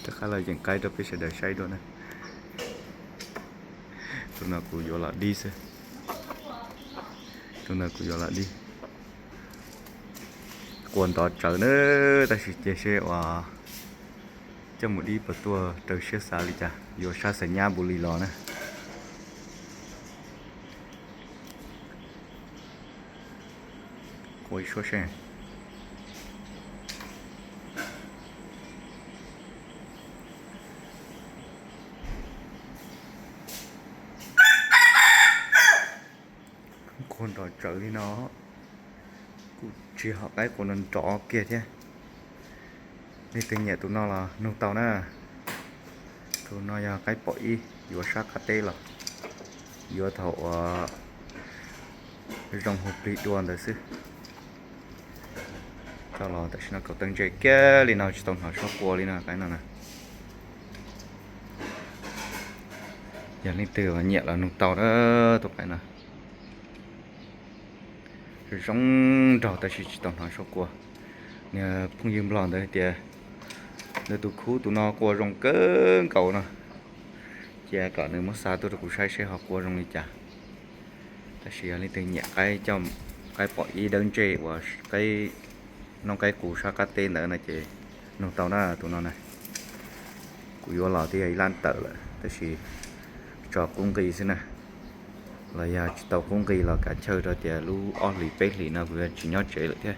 Rov qab los yeem qaib rau peb sawv daws saib dua na. Tus no kuv yuav los dib xwb. Tus no kuv yuav los dib. Quas ntov tsawv na, tab sis cia seb uas coj mus dib puas tuaj raws siab xav li cas, yuav sab xav nyab npu li los na. Ua ib suab seb. Quas nrov tsawv li no, kuj tsis hom qaib quas nrov kiag thiab. Leej twg nyiam tus no los nug tau na. Tus no yog qaib pom ib yuav sab qab teb los, yuav thaum uas zoo hu plig dua ntawd xwb. Coj los tam sim no kaum tawg ntse kiag li no tsis tau hnov suab quas li no qaib no na. Yog leej twg nyiam los nug tau na, tus qaib no zoo nraug tab sis tsis tau hnov suab quas. Niag phooj ywg nplog ntawd tias nws tus khub tus no quas zoo kawg nkaus no, cia kom nws muab xa tuaj rau kuv saib seb ho quas zoo li cas. Tab sis yog leej twg nyiam qaib pom ib dawb ntsej uas noob qaib qus sab qab teb ntawd no ces nug tau na tus no na. Kuv yuav los twb yog ib lab tawm lawm tab sis tso qub nqi xwb na, los yog tsis tau qub nqi los kav chaw rau tias lub ob hlis peb hlis no kuv yuav tsis nyob tsev lawm thiab.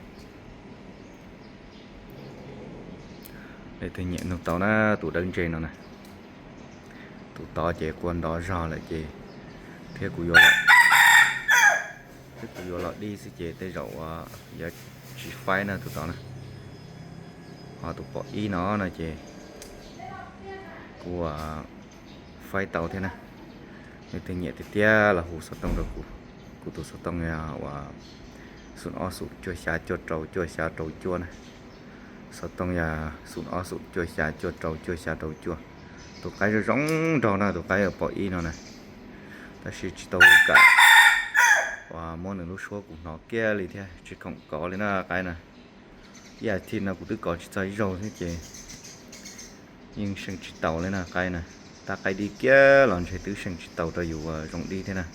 Leej twg nyiam nug tau na, tus dawb ntsej no na. Tus tod ces quas ntov zog lawm ces thiab kuv yuav los, thiab kuv yuav los dib xwb ces tej zaum uas yuav tsis faib na tus tod na. Ho tus pom ib no no ces kuv faib tau thiab na. Leej twg nyiam tiag tiag los hu xov tooj rau kuv. Kuv tus xov tooj yog uas xoom ob xoom cuaj xya cuaj rau cuaj xya rau cuaj na. Xov tooj yog xoom ob xoom cuaj xya cuaj rau cuaj xya rau cuaj. Tus qaib zoo zoo nraug na, tus qaib pom ib no na, tab sis tsis tau kam uas muab nws lub suab kuv hnov kiag li thiab tsis khoom kov li na qaib na. Ib as thiv no kuv twb kov tsis txog ib zaug thiab ces yeej seem tsis taus li na qaib na. Tab qaib dib kiag los ntshe twb seem tsis taus rau yus uas zoo dib thiab na.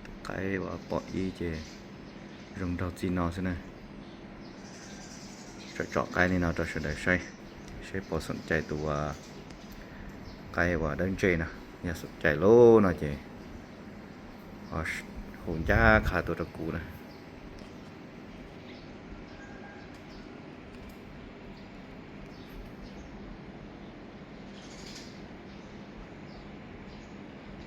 Tus qaib uas pom ib ces zoo nraug txij no xwb na. Tsom tsom qaib li no rau sawv daws saib, seb puas xoom cai tus uas qaib uas dawb ntsej no. Yog xoom cai lawm no ces hu ncaj qha tuaj rau kuv na.